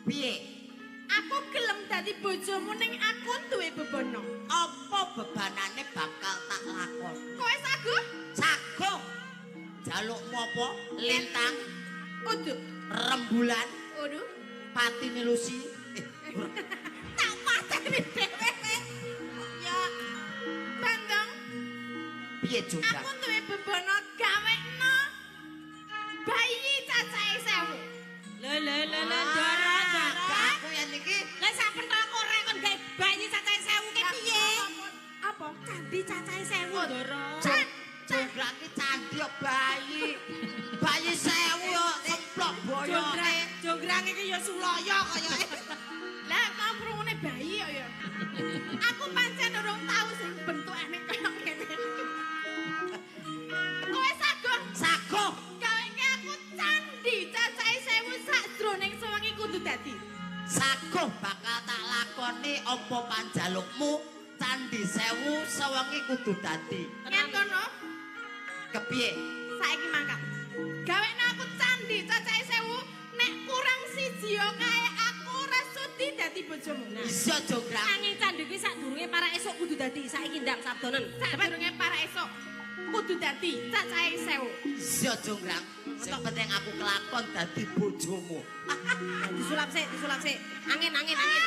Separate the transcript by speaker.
Speaker 1: Piye?
Speaker 2: Aku gelem dadi bojomu ning aku duwe bebana.
Speaker 1: Apa bebanane bakal tak lakoni?
Speaker 2: Kowe saguh?
Speaker 1: Saguh. Jalukmu apa? Lintang,
Speaker 2: Udu.
Speaker 1: Rembulan,
Speaker 2: Udu.
Speaker 1: Patine Lucy.
Speaker 2: Tak pateni dhewe. Ya. Bandung,
Speaker 1: Piye, Jonggrang?
Speaker 2: Aku duwe bebana gawekno bayi cacahe 1000.
Speaker 3: Lho lho lho lho, Ndara, Ndara.
Speaker 1: Aku yen iki
Speaker 3: Lah sak pentol korek kon gawe bayi cacahe 1000 ke piye?
Speaker 2: Apa?
Speaker 3: Candi cacahe 1000, Ndara.
Speaker 1: Jonggrang iki candi kok bayi. Bayi 1000 yo semplok boyoke.
Speaker 3: Jonggrang, jonggrang iki ya sulaya kayake.
Speaker 2: Lah mau krungune bayi kok ya. Aku pancen urung tau sing bentukane kaya ngene. Kowe saguh?
Speaker 1: Saguh.
Speaker 2: Gaweke aku candi cacahe 1000 sakjroning sewengi kudu dadi.
Speaker 1: Saguh bakal tak lakoni apa panjalukmu, candi 1000 sewengi kudu dadi.
Speaker 2: Ngen kono.
Speaker 1: Kepiye?
Speaker 2: Saiki mangkat. Gawekno aku candi cacahe 1000, nek kurang siji yo kae aku ora sudi dadi bojomu.
Speaker 1: Iya, Jonggrang.
Speaker 3: Nanging candi kuwi sadurunge para esuk kudu dadi. Saiki ndang sabdonen.
Speaker 2: Sadurunge para esuk kudu dadi cacahe 1000.
Speaker 1: Iya, Jonggrang. Sing penting aku kelakon dadi bojomu.
Speaker 3: Disulap sik, disulap sik. Angin, angin, angin.